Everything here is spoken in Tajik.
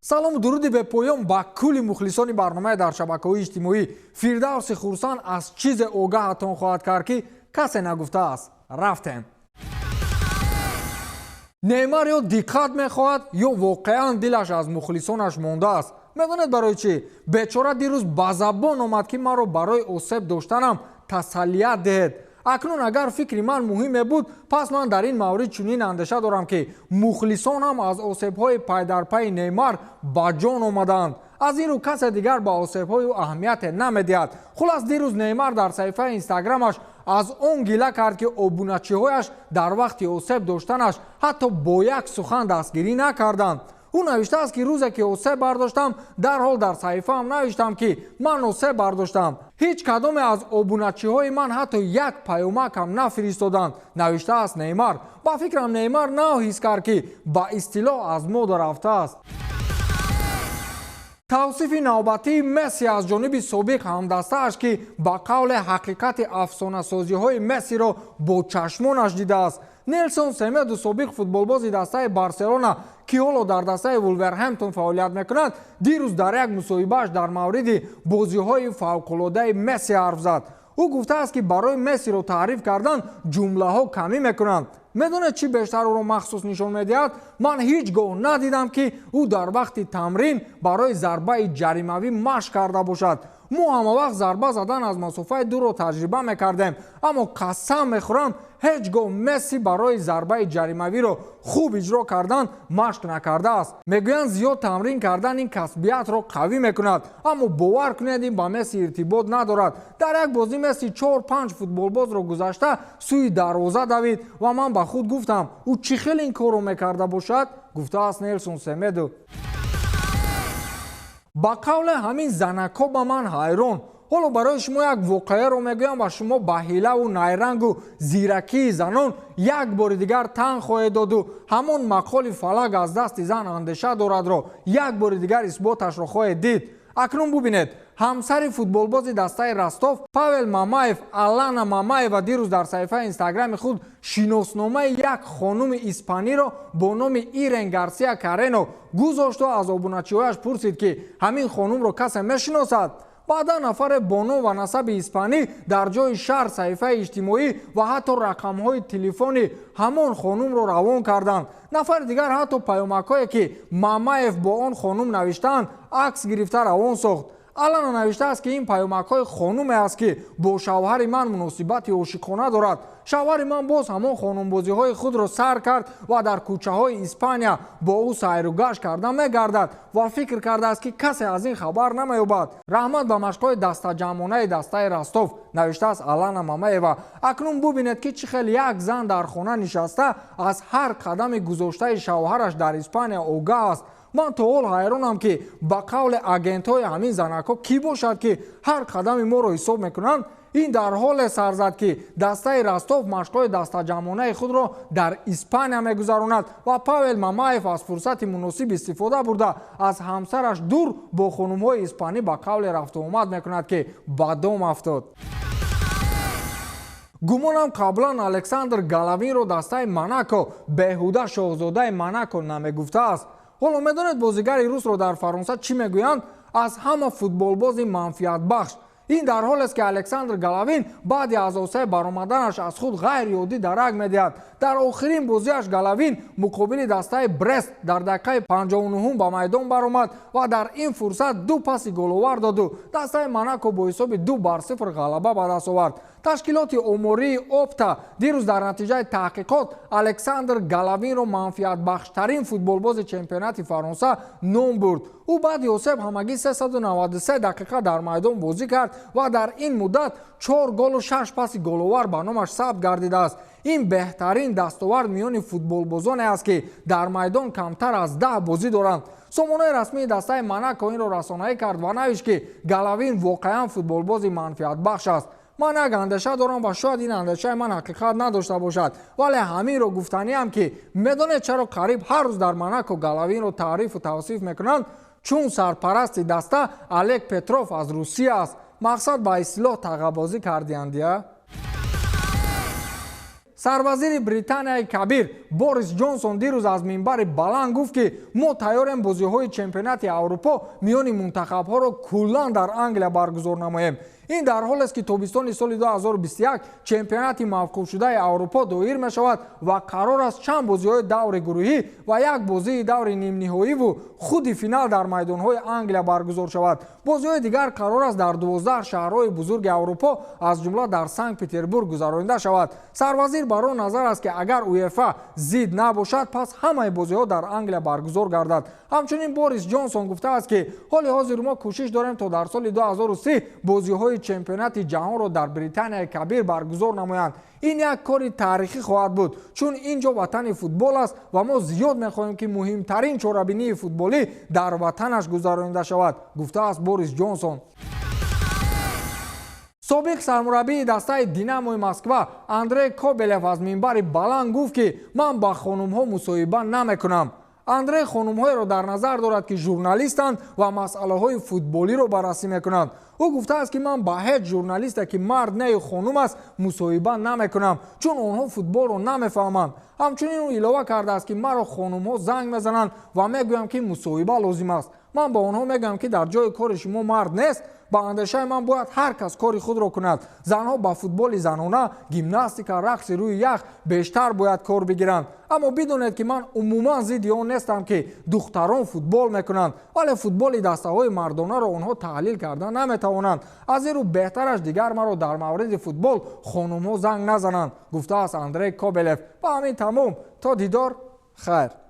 Салому дуруди бепоён ба кулли мухлисони барномаи дар шабакаҳои иҷтимоӣ. Фирдавси Хурсанд аз чизе огаҳатон хоҳад кард, ки касе нагуфтааст. Рафтем. Неймар ё диққат мехоҳад, ё воқеан дилаш аз мухлисонаш мондааст. Медонед барои чӣ? Бечора дирӯз ба забон омад, ки маро барои осеб доштанам тасаллият диҳед. Акнун агар фикри ман муҳиме буд, пас ман дар ин маврид чунин андеша дорам, ки мухлисонам аз осебҳои пайдарпайи Неймар ба ҷон омадаанд. Аз ин рӯ касе дигар ба осебҳои ӯ аҳамияте намедиҳад. Хулас, дирӯз Неймар дар саҳифаи Инстаграмаш аз он гила кард, ки обуначиҳояш дар вақти осеб доштанаш ҳатто бо як сухан дастгирӣ накарданд. Ӯ навиштааст, ки рӯзе ки осеб бардоштам, дарҳол дар саҳифаам навиштам, ки ман осеб бардоштам. Ҳеҷ кадоме аз обуначиҳои ман ҳатто як паёмакам нафиристоданд, навиштааст Неймар. Ба фикрам, Неймар нав ҳис кард, ки ба истилоҳ аз мода рафтааст. Тавсифи навбатии Месси аз ҷониби собиқ ҳамдастааш, ки ба қавле ҳақиқати афсонасозиҳои Мессиро бо чашмонаш дидааст. Нелсон Семеду, собиқ футболбози дастаи Барселона, ки ҳоло дар дастаи Вулверҳемптон фаъолият мекунад, дирӯз дар як мусоҳибааш дар мавриди бозиҳои фавқулодаи Месси ҳарф зад. Ӯ гуфтааст, ки барои Мессиро таъриф кардан ҷумлаҳо камӣ мекунанд. Медонед, чӣ бештар ӯро махсус нишон медиҳад? Ман ҳеҷ гоҳ надидам, ки ӯ дар вақти тамрин барои зарбаи ҷаримавӣ машқ карда бошад. Мо ҳамавақт зарба задан аз масофаи дурро таҷриба мекардем, аммо қасам мехӯрам, ҳеҷ гоҳ Месси барои зарбаи ҷаримавиро хуб иҷро кардан машқ накардааст. Мегӯянд, зиёд тамрин кардан ин касбиятро қавӣ мекунад, аммо бовар кунед, ин ба Месси иртибот надорад. Дар як бозӣ Месси 4-5 футболбозро гузашта сӯи дарвоза давид ва ман ба худ гуфтам, ӯ чӣ хел ин корро мекарда бошад, гуфтааст Нелсон Семеду. Ба қавле ҳамин занакҳо ба ман ҳайрон. Ҳоло барои шумо як воқеаро мегӯям ва шумо ба ҳилаву найрангу зиракии занон як бори дигар тан хоҳед доду ҳамон мақоли «фалак аз дасти зан андеша дорадро» як бори дигар исботашро хоҳед дид. Акнун бубинед, ҳамсари футболбози дастаи Ростов Павел Мамаев, Алана Мамаева, дирӯз дар саҳифаи Инстаграми худ шиносномаи як хонуми испаниро бо номи Ирен Гарсия Карено гузошту аз обуначиҳояш пурсид, ки ҳамин хонумро касе мешиносад. Баъдан нафаре бо ном ва насаби испанӣ дар ҷои шаҳр, саҳифаи иҷтимоӣ ва ҳатто рақамҳои телефони ҳамон хонумро равон карданд. Нафари дигар ҳатто паёмакҳое, ки Мамаев бо он хонум навиштаанд, акс гирифта равон сохт. Алана навиштааст, ки ин паёмакҳои хонуме аст, ки бо шавҳари ман муносибати ошиқона дорад. Шавҳари ман боз ҳамон хонумбозиҳои худро сар кард ва дар кӯчаҳои Испания бо ӯ сайру гашт карда мегардад ва фикр кардааст, ки касе аз ин хабар намеёбад. Раҳмат ба машқҳои дастаҷамъонаи дастаи Ростов, навиштааст Алана Мамаева. Акнун бубинед, ки чӣ хел як зан дар хона нишаста аз ҳар қадами гузоштаи шавҳараш дар Испания огаҳ аст. Ман то ҳол ҳайронам, ки ба қавли агентҳои ҳамин занакҳо кӣ бошад, ки ҳар қадами моро ҳисоб мекунанд. Ин дар ҳоле сар зад, ки дастаи Ростов машқҳои дастаҷамъонаи худро дар Испания мегузаронад ва Павел Мамаев аз фурсати муносиб истифода бурда, аз ҳамсараш дур бо хонумҳои испанӣ ба қавле рафтуомад мекунад, ки ба дом афтод. Гумонам, қаблан Александр Головинро дастаи Монако беҳуда шоҳзодаи Монако намегуфтааст. Ҳоло медонед, бозигари русро дар Фаронса чӣ мегӯянд? Аз ҳама футболбози манфиатбахш. Ин дар ҳолест, ки Александр Головин баъди аз осеб баромаданаш аз худ ғайриоддӣ дарак медиҳад. Дар охирин бозиаш Головин муқобили дастаи Брест дар дақиқаи 59-ум ба майдон баромад ва дар ин фурсат ду паси головар доду дастаи Монако бо ҳисоби 2-0 ғалаба ба даст овард. Ташкилоти омории Опта дирӯз дар натиҷаи таҳқиқот Александр Головинро манфиатбахштарин футболбози чемпионати Фаронса ном бурд. Ӯ баъди осеб ҳамагӣ 393 дақиқа дар майдон бозӣ кард ва дар ин муддат чор голу шаш паси головар ба номаш сабт гардидааст. Ин беҳтарин дастовард миёни футболбозоне аст, ки дар майдон камтар аз 10 бозӣ доранд. Сомонаи расмии дастаи Монако инро расонаӣ кард ва навишт, ки Головин воқеан футболбози манфиатбахш аст. Ман як андеша дорам ва шояд ин андешаи ман ҳақиқат надошта бошад, вале ҳаминро гуфтаниам, ки медонед, чаро қариб ҳар рӯз дар Монако Головинро таърифу тавсиф мекунанд? Чун сарпарасти даста Олег Петров аз Русия аст. Мақсад, ба истилоҳ тағабозӣ кардиандия. Сарвазири Британияи Кабир Борис Ҷонсон дирӯз аз минбари баланд гуфт, ки мо тайёрем бозиҳои чемпионати Аврупо миёни мунтахабҳоро куллан дар Англия баргузор намоем. Ин дар ҳолест, ки тобистони соли 2021 чемпионати мавқуфшудаи Аврупо доир мешавад ва қарор аст чанд бозиҳои даври гурӯҳӣ ва як бозии даври нимниҳоиву худи финал дар майдонҳои Англия баргузор шавад. Бозиҳои дигар қарор аст дар 12 шаҳрҳои бузурги Аврупо, аз ҷумла дар Санкт Петербург гузаронида шавад. Сарвазир бар он назар аст, ки агар УЕФА зид набошад, пас ҳамаи бозиҳо дар Англия баргузор гардад. Ҳамчунин Борис Ҷонсон гуфтааст, ки ҳоли ҳозир мо кӯшиш дорем, то дар соли 2030 бозиҳои чемпионати ҷаҳонро дар Британияи Кабир баргузор намоянд. Ин як кори таърихӣ хоҳад буд, чун ин ҷо ватани футбол аст ва мо зиёд мехоҳем, ки муҳимтарин чорабинии футболӣ дар ватанаш гузаронида шавад, гуфтааст Борис Ҷонсон. Собиқ сармураббии дастаи Динамои Москва Андрей Кобелев аз минбари баланд гуфт, ки ман ба хонумҳо мусоҳиба намекунам. Андрей хонумҳоеро дар назар дорад, ки журналистанд ва масъалаҳои футболиро баррасӣ мекунанд. Ӯ гуфтааст, ки ман ба ҳеҷ журналисте, ки мард нею хонум аст, мусоҳиба намекунам, чун онҳо футболро намефаҳманд. Ҳамчунин ӯ илова кардааст, ки маро хонумҳо занг мезананд ва мегӯянд, ки мусоҳиба лозим аст. Ман ба онҳо мегӯям, ки дар ҷои кори шумо мард нест. Ба андешаи ман, бояд ҳар кас кори худро кунад. Занҳо ба футболи занона, гимнастика, рақси рӯи ях бештар бояд кор бигиранд. Аммо бидонед, ки ман умуман зидди он нестам, ки духтарон футбол мекунанд, вале футболи дастаҳои мардонаро онҳо таҳлил карда наметавонанд. Аз ин рӯ беҳтараш дигар маро дар мавриди футбол хонумҳо занг назананд, гуфтааст Андрей Кобелев. Ба ҳамин тамом, то дидор, хайр.